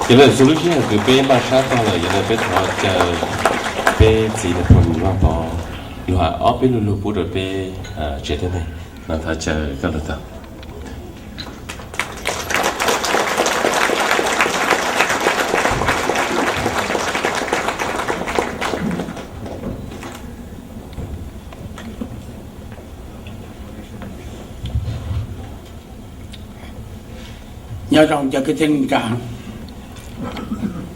Yog li ntawd txog lub sij hawm kws peb npaj sab tag lawm, yog li peb thov caw peb txiv Nais Phoo Vaj Pov lug has ob peb lug lug pub rau peb tsev neeg no. Thov caw koj lug tau. Nyob zoo cov kwv tij neej tsa,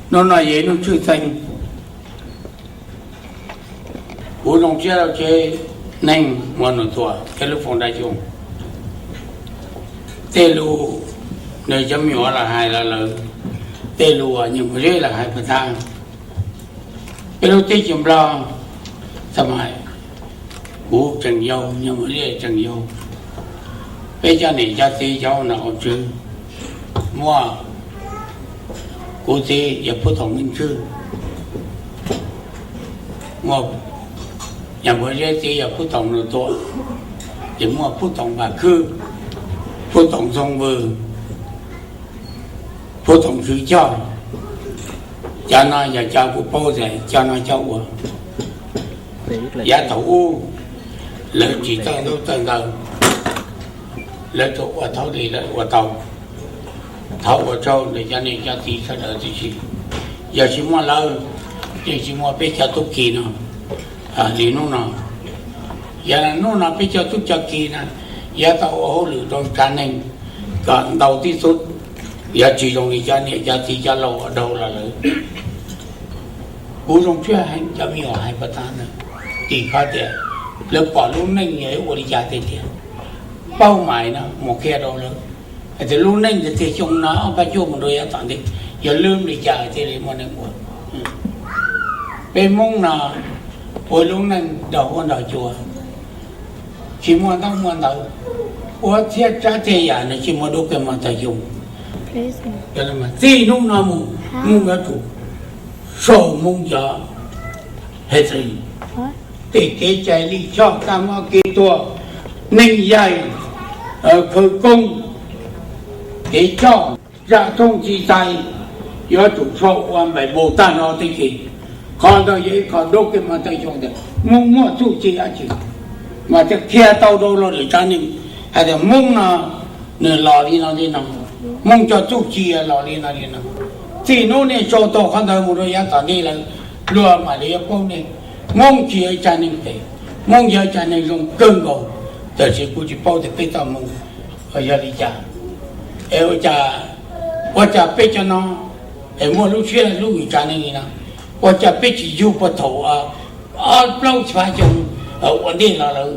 hnub no yog ib hnub tshwj xeeb. Kuv zoo siab rau tsev neeg Muas Nus Tuam thiab lub foom dab xyoo. Tej lus nws cov me nyuam los hais los lawm, tej lus uas nyuam Muas Zeb los hais puag ta. Peb lub teb chaws Nplog, txaj muag kuv tseem yau, nyuam Muas Zeb tseem yau, peb cov niam cov txiv cov ua nom ua tswv, muaj kuv txiv yog Pub Toom Meej Tswb, muaj nyuam Muas Zeb txiv yog Pub Toom Nus Tuam, ces muaj Pub Toom Vam Khwb, Pub Toom Ntxoov Vws, Pub Toom Tswv Coj. Cov no yog cov kuv paub tias cov no cov ua. Yav thaum ub lawv tsis txawj ntaub txawj ntawv, lawv tsuas ua thaum li lawv ua tau. Thov ua tsaug ntawm cov niam cov txiv sawv daws tib si. Yog tsis muaj lawv, yeej tsis muaj peb cov tub ki no li hnub no. Yog hnub no peb cov tub cov ki na, yuav tau ua hauj lwm rau tsav neeg kom ntau tib xub. Yog tsis zoo li cov niam cov txiv cov laus ua dhau los lawm. Kuv zoo siab heev cov me nyuam hais puag ta na, tim qhov tias lawv pom lub neej yog ua li cas tiag tiag. Paub mais no mus qhia rau lawv hais tias lub neej tiag tiag xyoo no ob phav cuaj mus rau yav tom ntej yog lub li cas thiaj li muaj neeg ua. Peb Hmoob no ua lub neej nrog huab nrog cua, tsis muaj ntaub muaj ntawv, ua txhiab tsab txhiab yam nws tsis muaj dua kws muaj tag xyoo. Txij hnub no mus Hmoob yuav tsum sau Hmoob cov history, tej kev cai lij choj, kab mob kev tuag, neeg yaig, khawv koob, kev choj, zaj tshoob txi txais, yuav tsum sau ua npaim npaum tag nrho tag nrho. Qhov ntawd yog ib qho dua kws muaj tag xyoo tias Hmoob muaj txuj ci dab tsi, mas thiaj qhia tau rau luag lwm tsav neeg hais tias Hmoob no nws los li no li no, Hmoob cov txuj ci los li no li no. Txij hnub nej sau tau qhov ntawd mus rau yav tom ntej lawm, luag mam li yuav paub nej. Hmoob tsis yog ib tsav neeg phem, Hmoob yog ib tsav neeg zoo kawg nkaus, tab sis kuv tsis paub tias peb txoj hmoo yog li cas. Es ua cas peb cov no es muaj lub siab hlub lwm tsav neeg li no, ua cas peb tsis yug puag thaum ob plaub txhiab xyoo ua ntej los lawm,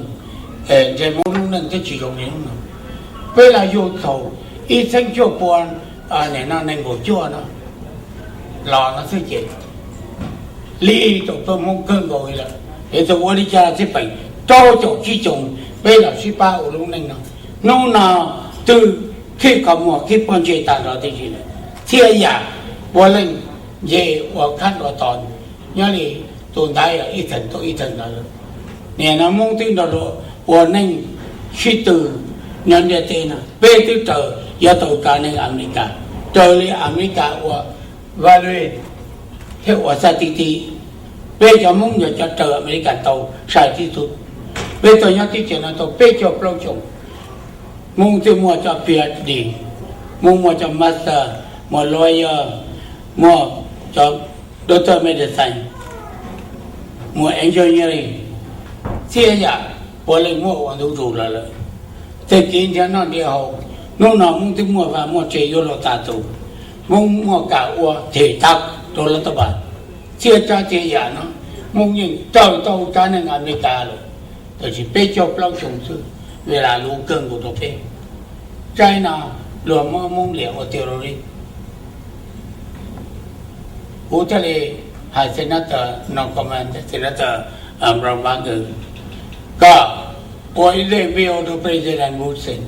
ntshe Hmoob lub neej twb tsis zoo li hnub no. Peb los yug thaum ib txhiab cuaj pua, nim no nees nkaum cuaj no los no xwb ces li tau peb Hmoob kawg nkaus li lawm. Es txawm ua li cas xij peem rau caum tsib xyoos peb los sib pab ua lub neej no. Hnub no twb khib qhov muag khib pob ntseg tag nrho tib si lawm, txhiab yam puav leej nce ua khab ua to, nyob li tus ntaiv ib theem tau ib theem ntawd. Nim no Hmoob twb nrog luag ua neej sib tw nyob ntiaj teb no, peb twb raws yuav tau tsav neeg Amelikas, raws li Amelikas ua vaj lug thiab ua xab tib tib. Peb cov Hmoob yog cov raws Amelikas tau sai tib tug. Peb tau nyob teb chaws no tau peb caug plaub xyoos, Hmoob twb muaj cov Ph D, Hmoob muaj cov master, muaj lawyer, muaj cov doctor medicine, muaj engineering, txhiab yam puav leej muaj ua ntu zus los lawm. Tej kev nrhiav noj nrhiav haus, hnub no Hmoob twb muaj vaj muaj tse yuav luag tas tus, Hmoob muaj kam ua them tab rau lawv tau pam. Txhiab tsab txhiab yam no Hmoob yeej raws tau tsav neeg Amelikas lawm, tab sis peb caug plaub xyoo xwb, vim lam lus kawg nkaus rau peb. Tsaib no luag muab Hmoob liam ua terrorist. Kuv thiaj li hais Senator no, comment Senator Brown Parker, koj ua ib lej video rau President Wilson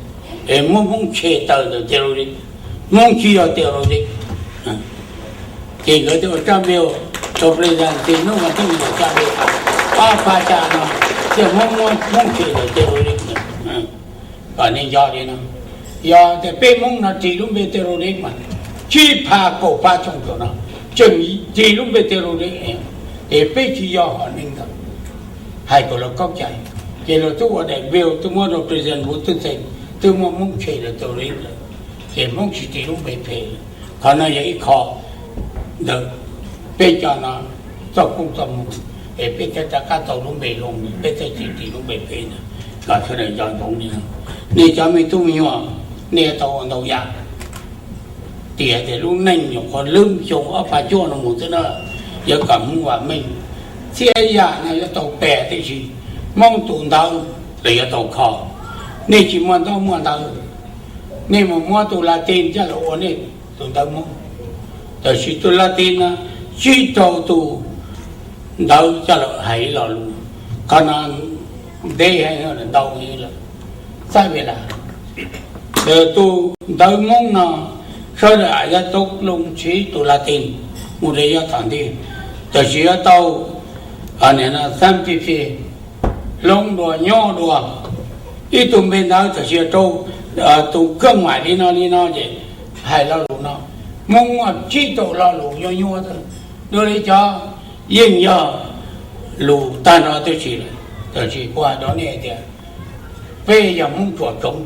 es muab Hmoob tshem tawm ntawm terrorist, Hmoob tsis yog terrorist. Ces nkawd thiaj ua tsab video rau President, hnub vas thib nees nkaum xya, ob phav xya no thiaj muab Hmoob tshem ntawm terrorist. Kom nej nco li no, yog tias peb Hmoob no ris lub npe terrorist mas tsib phav kaum phav xyoo thaum no, tseem tis lub npe tias Los Ris, ces peb tsis yog hom neeg ntawd. Hais kom lawv kaub cai, ces lawv twb ua daim video twb muab rau president Vu Twj Xeem, twb muab Hmoob tshem lawm tau li lawm, ces Hmoob tsis tis lub npe phem. Qhov no yog ib qho ntawm peb cov no txoj koob txoj moo, es peb thiaj rov qab tau lub npe zoo, peb thiaj tsis tis lub npe phem ntawd, kom sawv daws nco ntsoov li no. Nej cov me tub me nyuam, nej yuav tau ua ntau yam. Tias tias lub neej nyuam qhuav lwb xyoo ob phav cuaj no mus xwb na, yuav kom Hmoob vam meej, txhia yam no yuav tau pem tib si. Hmoob tus ntawv los yuav tau kho. Nej tsis muaj ntaub muaj ntawv, nej mus muab tus Latin coj los ua nej tus ntawv Hmoob, tab sis tus Latin no sib raug tus ntawv coj los hais lo lus. Qhov no ntev heev, ntau heev lawm. Txawm li ntawd, tus ntawv Hmoob no sawv daws yuav tau loo siv tus Latin mus rau yav tom ntej, tab sis yuav tau xab ti fi, hloov dua nyob dua. Ib tug npe ntawv tab sis rau tus kawj maim li no li no ces hais lo lus no, Hmoob muaj tsib tug lo lus nyuaj nyuaj, dua li cov yeej yog lus tag nrho tib si lawm. Tab sis kuv hais rau nej tias peb yog Hmoob Suav tsoom,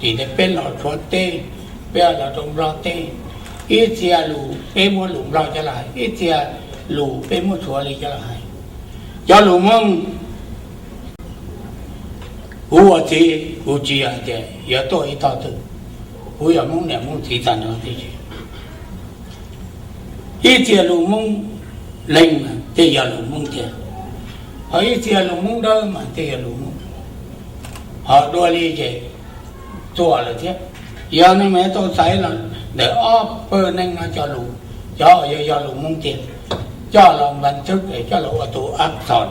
ces peb los Suav teb, peb los rau Nplog teb, ib txhia lus peb muab lus Nplog coj los hais, ib txhia lus peb muab Suav li coj los hais. Cov lus Hmoob, kuv ua txiv kuv tsis yog hais tias yuav tuaj ib tog twg, kuv yog Hmoob niam Hmoob txiv tag nrho tib si. Ib txhia lus Hmoob Leeg mas thiaj yog lus Hmoob tiag, ho ib txhia lus Hmoob Dawb mas thiaj yog lus Hmoob. Ho dua li ces tuag lawm thiab. Yog no mas yuav tau xaiv los ntawm ob pawg neeg no cov lus, cov uas yog yog lus Hmoob tiag, coj los npas thwb, coj los ua tus ab xos,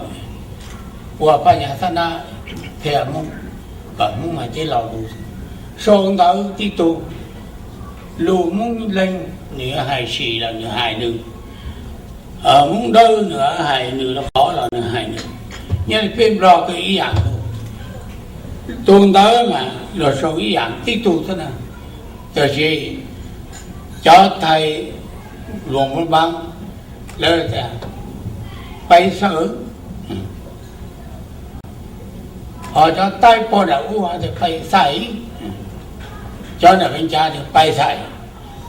ua phaj nyas xab nab qhia Hmoob, kom Hmoob mas tib lo lus. Sau ntawv tib tug, lus Hmoob Leeg nws hais sis los nws hais nws, Hmoob Dawb nws hais nws, los Pov los nws hais nws. Nyob li peb Nplog kuj ib yam nkaus, tus ntawv mas los sau ib yam tib tug xwb na, tab sis cov Thaib Luas Npab lawv tias Pais Xais, ho cov Taib pog nram ub tias Pais Xais, cov nram Vees Cas tias Pais Xais,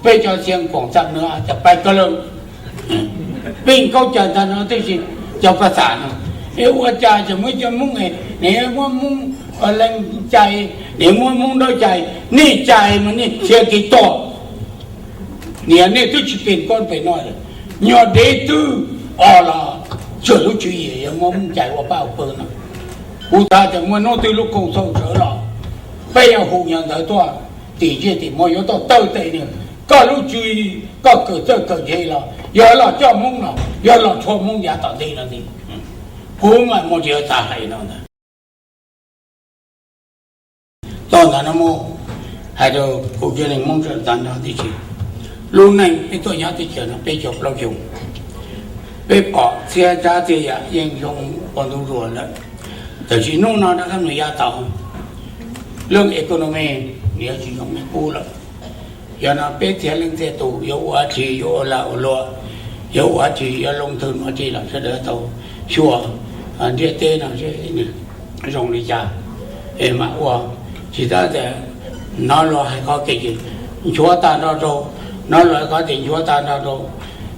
peb cov Xia Koom Xam Nuas tias Pais Ka Lawm. Peb kaub cawv ntag no tib si. Cov pas xam no, es ua cas ces muab cov Hmoob, nim muab Hmoob Leej cais, nim muab Hmoob Dawb cais, nej cais mas nej khiav kev tuag. Niam nej twb tsis pem koj pem no, nyuag dev twg os los tsuam lub tswv yim yuav muab Hmoob cais ua pab ua pawg no. Kuv xav tias muaj hnub twg lub koom txoos sawv los, peb yuav hu nyuag ntawv tuaj tim ntsej tim muag yuav tuaj taw tes nws, koj lub tswv yim, koj kawm txawj kawm ntse los yog los coj Hmoob no, yog los tshua Hmoob yav tom ntej no ntag. Kuv mas muaj tsis tas hais no ntag. Tau ntawd no mus hais rau kuv cov neeg Hmoob sawv daws tag nrho tib si. Lub neej peb tuaj nyob teb chaws no peb caug plaub xyoo, peb pom txhia tsav txhia yam yeej zoo ua ntu zus lawm. Tab sis hnub no rov qab mus yav tom, lub economy nws yuav tsis zoo li qub lawm. Yog no peb txhia leej txhia tus yuav ua dab tsi, yuav ua lag ua luam, yuav ua dab tsi, yuav loo thwm ua dab tsi los sawv daws tau xyuas ntiaj teb no seb nws zoo li cas es mam ua. Tsis tas tias hnov luag hais qhov kev ces nchuav tag nrho rau, hnov luag hais qhov tias nchuav tag nrho rau.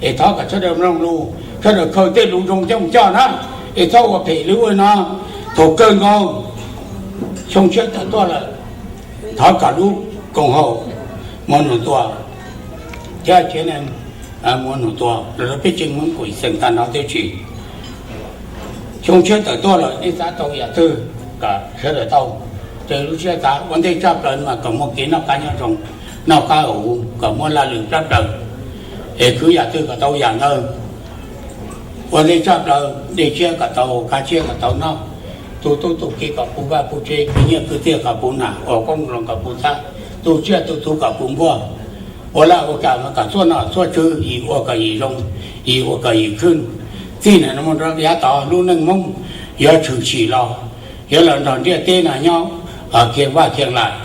Es thov kom sawv daws mloog lus, sawv daws khaws tej lus zoo coj mus coj na, es txhob ua phem li ua no. Thaum kawg nkaus xyoo tshiab tawm tuaj lawm, thov kom lub koom haum Muas Num Tuam thiab tsev neeg Muas Num Tuam los rau peb tsev Hmoob Kuam Xeem tag nrho thiab tsis. Xyoo tshiab tawm tuaj lawm nej xav tau yam twg kom sawv daws tau, raws lub siab xav. Ua ntej tshaj plaws mas kom muaj kev noj qab nyob zoo, noj qab haus huv, kom muaj laj lwm plab plaws, es khwv yam twg kom tau yam ntawd. Ua ntej tshaj plaws dej tshiab kom tau, kav tshiab kom tau noj, tus tub tus kiv kom puv vaj puv tsev, khwv nyiaj khwv txiaj kom puv nam, ua koob loos kom puv txhab, tu tsiaj tu txhu kom puv nkuaj. Ua laj ua kam mas kom txhua nom txhua tswv yim ua kom yim zoo, yim ua kom yim khwb. Txij no mus rau yav tod lub neej Hmoob yuav tshwm sim los, yuav los nrog ntiaj teb no nyob khias vaj khias lais,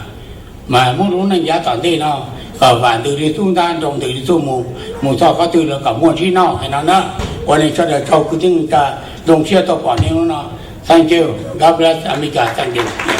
mas Hmoob lub neej yav tom ntej no Vam ntws li xub ntab, nroo ntws li xub mus, mus txog qhov twg los kom muaj ntsib noj hais no na. Ua li sawv daws tsaug kwv tij neej tsa, zoo siab tau pom nej lub no. Thank you, God bless America, thank you.